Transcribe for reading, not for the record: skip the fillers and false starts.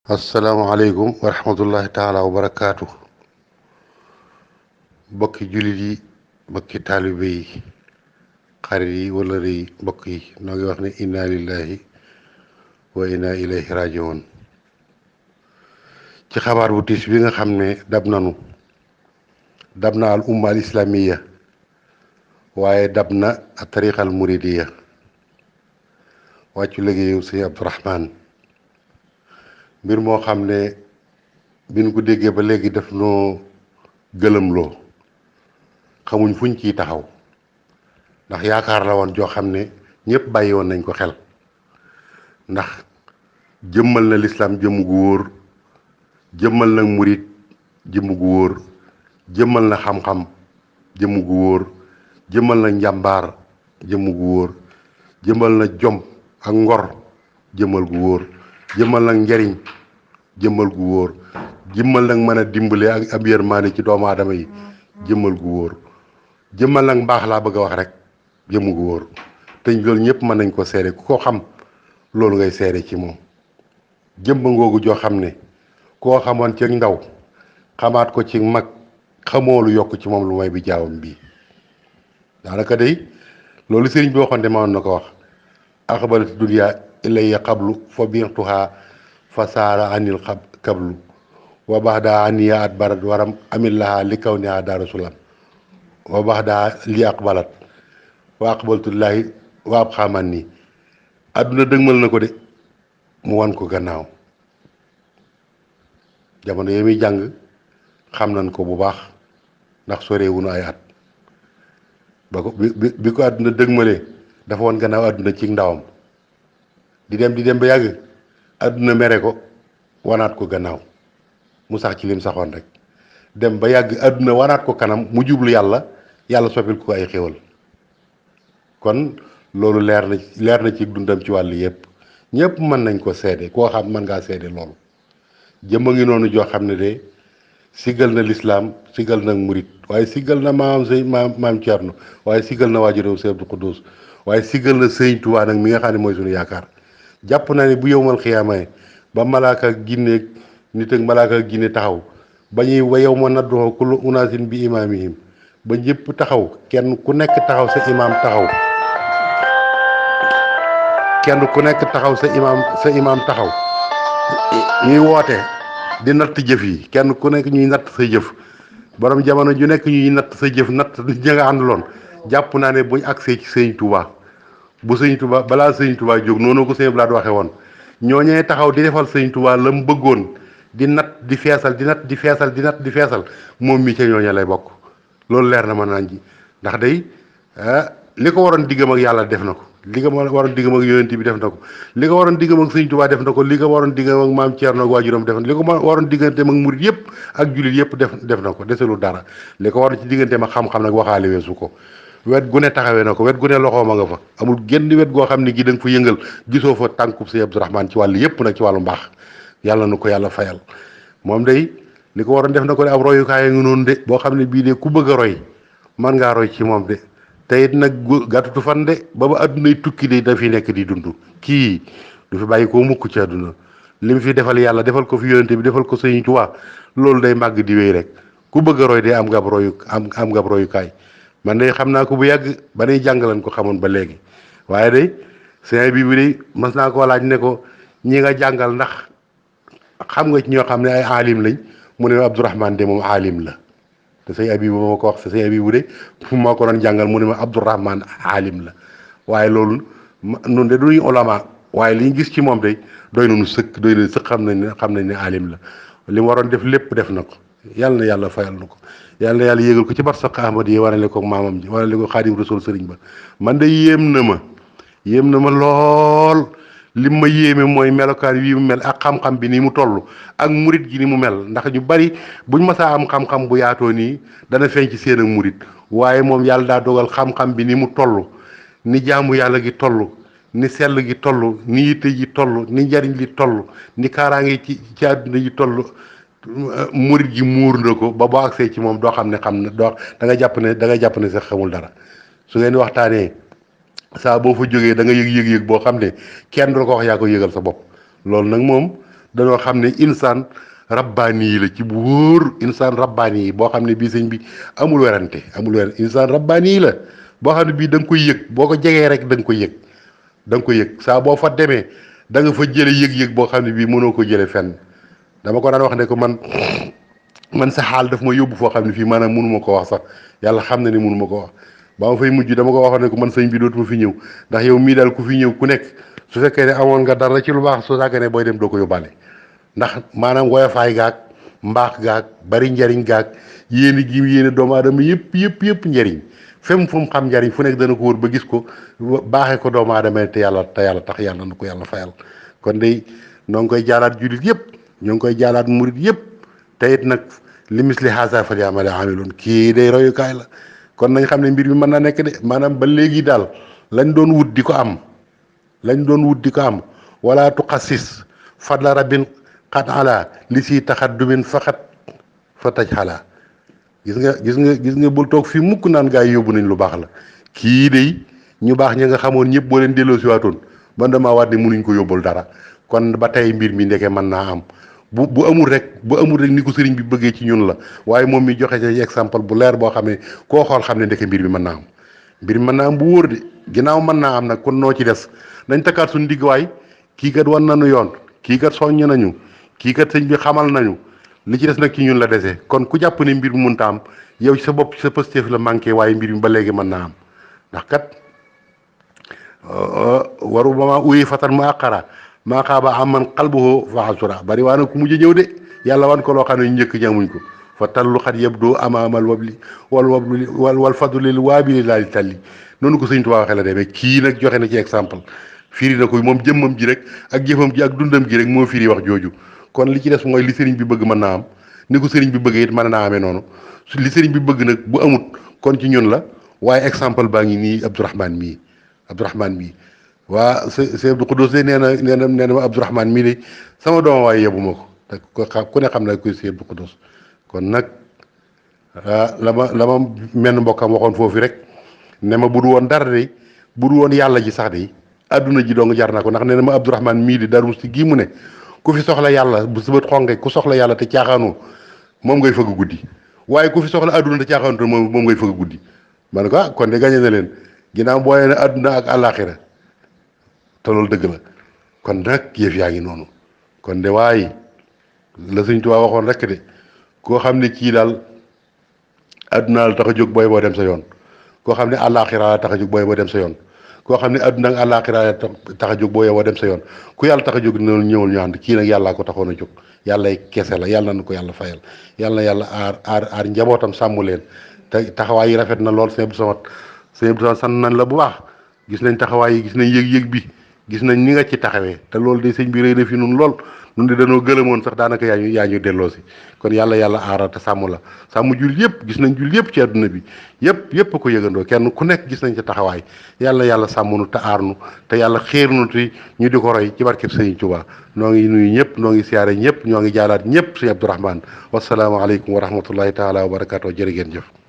asalaamaaleykum wa rahmatullahi taala wa barakaatu bokki jullit yi bokki taalibe yi xarit yi wala yi mbokk yi noo ngi wax ne inna lillahi wa inna ilayhi rajiun ci xabaar bu tiis bi nga xam ne dab na al umma al islamiya waaye dab na a tariqa al muridiya wàccu liggéeyu sëñ Abdourahman mbir moo xam ne bi ñu ko déggee ba léegi def noo gëlëmloo xamuñ fuñ ciy taxaw ndax yaakaar la woon joo xam ne ñëpp bàyyi woon nañ ko xel ndax jëmmal na lislaam jëmm gu wóor jëmmal na murit jëmm gu wóor jëmmal na xam-xam jëmm gu wóor jëmmal na njàmbaar jëmm gu wóor jëmmal na jom ak ngor jëmmal gu wóor jëmmal nag njariñ jëmmal gu wóor jëmmal nag mën a dimbale ak ab yërmaande ci doomu aadama yi jëmmal gu wóor jëmmal nag mbaax laa bëgg a wax rek jëmm gu wóor te loolu ñëpp mën nañ ko seede ku ko xam loolu ngay seede ci moom jëmba ngoogu joo xam ne koo xamoon ci ndaw xamaat ko ci mag xamoo lu yokk ci moom lu may bi jaawam bii daanaka day loolu sëriñ bi waxoon de ma woon na ko wax axbalati dunya ilayya qablu fa biirtuha fa saara anil kablu wa baxdaa aniya at barat waram amil laha li kaw niha daaru sulam wa baxdaa li aqbalat wa aqbaltullahi wa ab xaman ni àdduna dëgmal na ko de mu wan ko gannaaw jamono yi muy jàng xam nañ ko bu baax ndax soreewunu ay at ba ko bi ko àdduna dëgmalee dafa wan gannaaw àdduna ci ndawam di dem ba yàgg àdduna mere ko wanaat ko gannaaw mu sax ci lim saxoon rek dem ba yàgg àdduna wanaat ko kanam mu jublu yàlla soppil ko ay xéwal kon loolu leer na ci dundam ci wàll yépp ñépp mën nañ ko seede koo xam mën ngaa seede loolu jëmba ngi noonu joo xam ne de siggal na lislaam siggal na murit waaye siggal na maam Cerno waaye siggal na waajuram Sëñ Abdou Xuddus waaye siggal na Sëñ Tuubaa nag mi nga xam ne mooy suñu yaakaar jàpp naa ne bu yowmal xiyaamee ba malaaka ak ginne nit ak malaaka ak ginne taxaw ba ñuy wa yow ma nadduxoo kullu unaasin bi imaamihim ba ñëpp taxaw kenn ku nekk taxaw sa imaam taxaw kenn ku nekk taxaw sa imaam taxaw ñuy woote di natt jëf yi kenn ku nekk ñuy natt sa jëf borom jamono ju nekk ñuy natt sa jëf natt ña nga ànduloon jàpp naa ne buñ agsee ci Sëñ Tuubaa bu Sëñ Tuubaa balaa Sëñ Tuubaa jóg noonu ko Sëñ Blaat waxe woon ñooñee taxaw di defal Sëñ Tuubaa la mu bëggoon di natt di feesal di natt di feesal di natt di feesal moom mi ca ñooña lay bokk loolu leer na ma naan ji ndax day li ko waroon diggam ak yàlla def na ko li ko waroon diggam ak yonent bi def na ko li ko waroon diggam ak Sëñ Tuubaa def na ko li ko waroon diggam ak maam Cerno ak waajuram def na li ko waroon digganteem ak murit yëpp ak jullit yëpp def na ko deselul dara li ko waroon ci digganteem ak xam-xam nag waxaale weesu ko wet gu ne taxawee na ko wet gu ne loxoom a nga fa amul genn wet goo xam ne gi da nga fa yëngal gisoo fa tànkub Sëñ Abdourahman ci wàll yëpp nag ci wàllu mbaax yàlla na ko yàlla fayal moom day li ko waroon def na ko de ab royukaay ngi noonu de boo xam ne bii de ku bëgg a roy man ngaa roy ci moom de te it nag gàttutu fan de ba addunay tukki de da fi nekk di dund kii du fi bàyyi koo mukk ci àdduna li mu fi defal yàlla defal ko fi yonente bi defal ko Sëñ Tuubaa loolu day màgg di wéy rek ku bëgg a roy de am nga ab royukaay man de xam naa ko bu yàgg ba nay jàngalan ko xamoon ba léegi waaye day sëñ bi de mas naa koo laaj ne ko ñi nga jàngal ndax xam nga ci ñoo xam ne ay aalim lañ mu ne Abdourahman de moom aalim la te sëñ Abibu moo ko wax te sëñ Abibu de moo ko doon jàngal mu ne ma Abdourahman aalim la waaye loolu nun de duñu ulama waaye li ñu gis ci moom de doy nañu sëkk xam nañ ne aalim la li mu waroon def lépp def na ko yàlla na yàlla fayal na ko yàlla na yàlla yéegal ko ci barsaq Ahmad yi warale ko maamam ji warale ko Xaadim Rasul sëriñ ba man de yéem na ma lool lim ma yéeme mooy melokaan wi mu mel ak xam-xam bi ni mu toll ak murit gi ni mu mel ndax ñu bari buñ masaa am xam-xam bu yaatoo nii dana feeñ ci seen ak murit waaye moom yàlla daa dogal xam-xam bi ni mu toll ni jaamu yàlla gi toll ni sell gi toll ni yitte ji toll ni njariñ li toll ni kaaraange ci àdduna ji toll murit gi muur na ko ba boo agsee ci moom doo xam ne xam na doo da nga jàpp ne sax xamul dara su ngeen waxtaanee saa boo fa jógee da nga yëg boo xam ne kenn du la ko wax yaa ko yëgal sa bopp loolu nag moom dañoo xam ne insaan rabbaani yi la ci bu wóor insaan rabbaani yi boo xam ne bii sëñ bi amul werante insaan rabbaani yi la boo xam ne bii da nga koy yëg boo ko jegee rek da nga koy yëg da nga koy yëg saa boo fa demee da nga fa jële yëg-yëg boo xam ne bii mënoo ko jële fenn dama ko daan wax ne ko man sa xaal daf ma yóbbu foo xam ne fii maanaam mënu ma ko wax sax yàlla xam na ne mënu ma ko wax ba ma fay mujj dama ko waxoon ne ko man sëñ bi dootuma fi ñëw ndax yow mii daal ku fi ñëw ku nekk su fekkee ne amoon nga dara ci lu baax su sàgganee booy dem doo ko yóbbaale ndax maanaam woyofaay gaag mbaax gaag bari njariñ gaag yéeni gi yéene doomu aadama yëpp njariñ fem fu mu xam njariñ fu nekk dana ko wër ba gis ko baaxee ko doomu aadama te yàlla tax yàlla na ko yàlla fayal kon day noo ngi koy jaalaat jullit yëpp ñoo ngi koy jaalaat murit yëpp te it nag li misli haasa fal ya'mal aamiluun kii day royukaay la kon nañ xam ne mbir mi mën na nekk de maanaam ba léegi daal lañ doon wut di ko am wala tuxassis fadla rabbin xat ala li si taxaddumin faxat fa taj xalaa gis nga bul toog fii mukk naan gaa yi yóbbu nañ lu baax la kii day ñu baax ñi nga xamoon ñëpp boo leen delloo si waatoon man damaa waat ne mënuñ ko yóbbul dara kon ba tey mbir mi ndeke mën naa am bu amul rek ni ko sëriñ bi bëggee ci ñun la waaye moom mi joxe ci exemple bu leer boo xam ne koo xool xam ne ndeke mbir mi mën naa am bu wóor de ginnaaw mën naa am nag kon noo ci des nañ takkaat suñu digg waay kii kat wan nañu yoon kii kat soññ nañu kii kat sëñ bi xamal nañu li ci des nag ci ñun la dese kon ku jàpp ne mbir mi mënta am yow ci sa bopp ci sa pëstéef la manqué waaye mbir mi ba léegi mën naa am ndax kat waru ba ma uyi fatan mu àqara maa xaaba aman qalbuhu fa asura bari waa na ku mujj ñëw de yàlla wan ko loo xam ne ñu njëkk ñamuñ ko fa tallu xat yabdu amaamal wabli wal fadlil waabili laali talli noonu ko sëñ Tuubaa waxee la demee kii nag joxe na ci exemple firi na ko moom jëmmam ji rek ak jëfam ji ak dundam gi rek moo firi wax jooju kon li ci des mooy li sëriñ bi bëgg mën naa am ni ko sëriñ bi bëgg it mën naa amee noonu li sëriñ bi bëgg nag bu amut kon ci ñun la waaye exemple baa ngi nii Abdourahmane mii waa sëñ Abdou Khoudous de nee na ma Abdourahmane mii de sama doom waaye yebu ma ko te ku ne xam na koy sëñ Abdou Khoudous kon nag la ma menn mbokkam waxoon foofu rek ne ma bu du woon dara de bu du woon yàlla ji sax de adduna ji dong jar na ko ndax nee na ma Abdourahmane mii di Darou Mouhty gii mu ne ku fi soxla yàlla bu subat xonge ku soxla yàlla te caaxaanoo moom ngay fëgg guddi waaye ku fi soxla adduna te caaxaanoo te moom ngay fëgg guddi man ko kon de gàñe na leen ginnaaw booyee ne adduna ak àllaaxira te loolu dëgg la kon nag yëf yaa ngi noonu kon de waaye la Sëñ Tuubaa waxoon rek de koo xam ne kii daal adduna la tax a jóg booy boo dem sa yoon koo xam ne àllaaxira la tax a jóg booy boo dem sa yoon koo xam ne adduna ak àllaaxira tax a jóg boo yowoo dem sa yoon ku yàlla tax a jóg noonu ñëwul ñu ànd kii nag yàllaa ko taxoon a jóg yàllay kese la yàlla na ko yàlla fayal yàlla na yàlla aar njabootam sàmm leen te taxawaay yi rafet na lool sëñ Abdou Samad sant nañ la bu baax gis nañ taxawaay yi gis nañ yëg-yëg bi gis nañ ni nga ci taxawee te loolu de sëñ bi rëy na fi nun lool nun de dañoo gëlëmoon sax daanaka yaa ñu delloo si kon yàlla aara te sàmm la sàmm jul yëpp gis nañ jul yëpp ci àdduna bi yëpp ko yëgandoo kenn ku nekk gis nañ ci taxawaay yàlla sàmm nu te aar nu te yàlla xéer nu te ñu di ko roy ci barkeb Sëriñ Tuubaa noo ngi nuyu ñëpp noo ngi siyaare ñëpp ñoo ngi jaalaat ñëpp sëñ Abdourahmane wasalaamaaleykum wa rahmatullahi taala wa barakaatu jërë ngeen jëf